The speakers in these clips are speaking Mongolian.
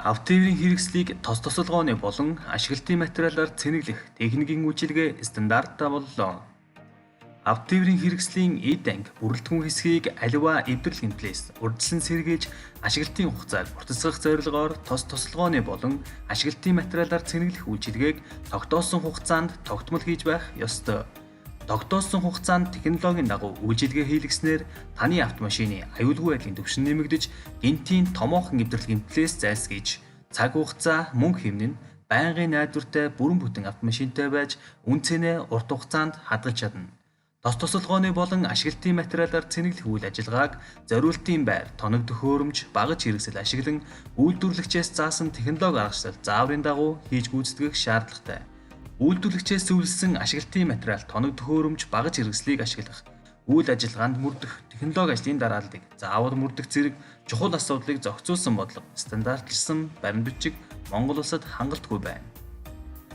Автотээврийн хэрэгслийг тос тосолгооны болон ашиглалтын материалаар цэнэглэх техникийн үйлчилгээ стандарттай боллоо. Автотээврийн хэрэгслийн эд анги бүрэлдэхүүн хэсгийг аливаа эвдрэл гэмтлээс урьдчилан сэргийлж ашиглалтын хугацааг уртасгах зорилгоор тос тосолгооны болон ашиглалтын материалаар цэнэглэх үйлчилгээг тогтоосон хугацаанд тогтмол хийж байх ёстой. Тогтоосон хугацаанд технологийн дагуу үйлчилгээ хийлгэснээр таны автомашины аюулгүй байдлын түвшин нэмэгдэж, гэнтийн томоохон эвдрэл гэмтлээс зайлсхийж, цаг хугацаа, мөнгө хэмнэн, байнгын найдвартай бүрэн бүтэн автомашинтай байж үнэ цэнээ урт хугацаанд хадгалж чадна. Тос тосолгооны болон ашиглалтын материалаар цэнэглэх үйл ажиллагааг зориултын байр, тоног төхөөрөмж, багаж хэрэгсэл ашиглан үйлдвэрлэгчээс заасан технологи аргачлал зааврын дагуу хийж гүйцэтгэх шаардлагатай. Үйлдвэрлэгчээс зөвлөсөн ашиглалтын материал, тоног төхөөрөмж, багаж хэрэгслийг ашиглах, үйл ажиллагаанд мөрдөх, технологи ажлын дарааллыг заавал мөрдөх зэрэг чухал асуудлыг зохицуулсан бодлого, стандартлсан баримт бичиг Монгол улсад хангалтгүй байна.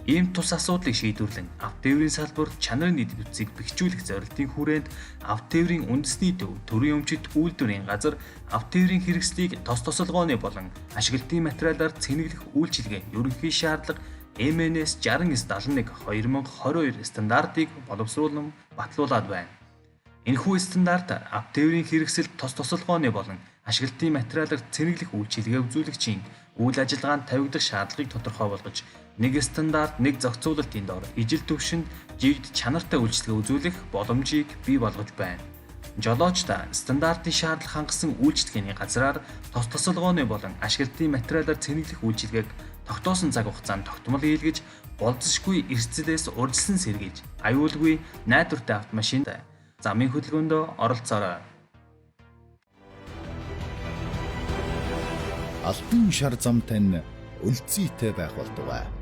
Ийм тус асуудлыг шийдвэрлэн автотээврийн салбар чанарын нийт бүтцийг бэхжүүлэх зорилтын хүрээнд автотээврийн үндэсний төв, төрийн өмчит үйлдвэрийн газар автотээврийн хэрэгслийг тос тосолгооны болон ашиглалтын материалаар цэнэглэх үйлчилгээ ерөнхий шаардлага MNS 6971 2022 стандартыг боловсруулан батлуулаад байна. Энэхүү стандарт автотээврийн хэрэгсэл тос тосолгооны болон ашиглалтын материалаар цэнэглэх үйлчилгээ үзүүлэгчийн үйл ажиллагаанд тавигдах шаардлагыг тодорхой болгож нэг стандарт, нэг зохицуулалтын дор ижил түвшинд жигд чанартай үйлчилгээ үзүүлэх боломжийг бий болгож байна. Жолооч та стандартын шаардлага хангасан үйлчилгээний газраар тос тосолгооны болон ашиглалтын материалаар цэнэглэх үйлчилгээг тогтоосон цаг хугацаанд тогтмол хийлгэж, болзошгүй эрсдлээс урьдчилан сэргийлж, аюулгүй найдвартай автомашинд замын хөдөлгөөндөө оролцоорой. Алтан шар зам тань өлзийтэй байх болтугай.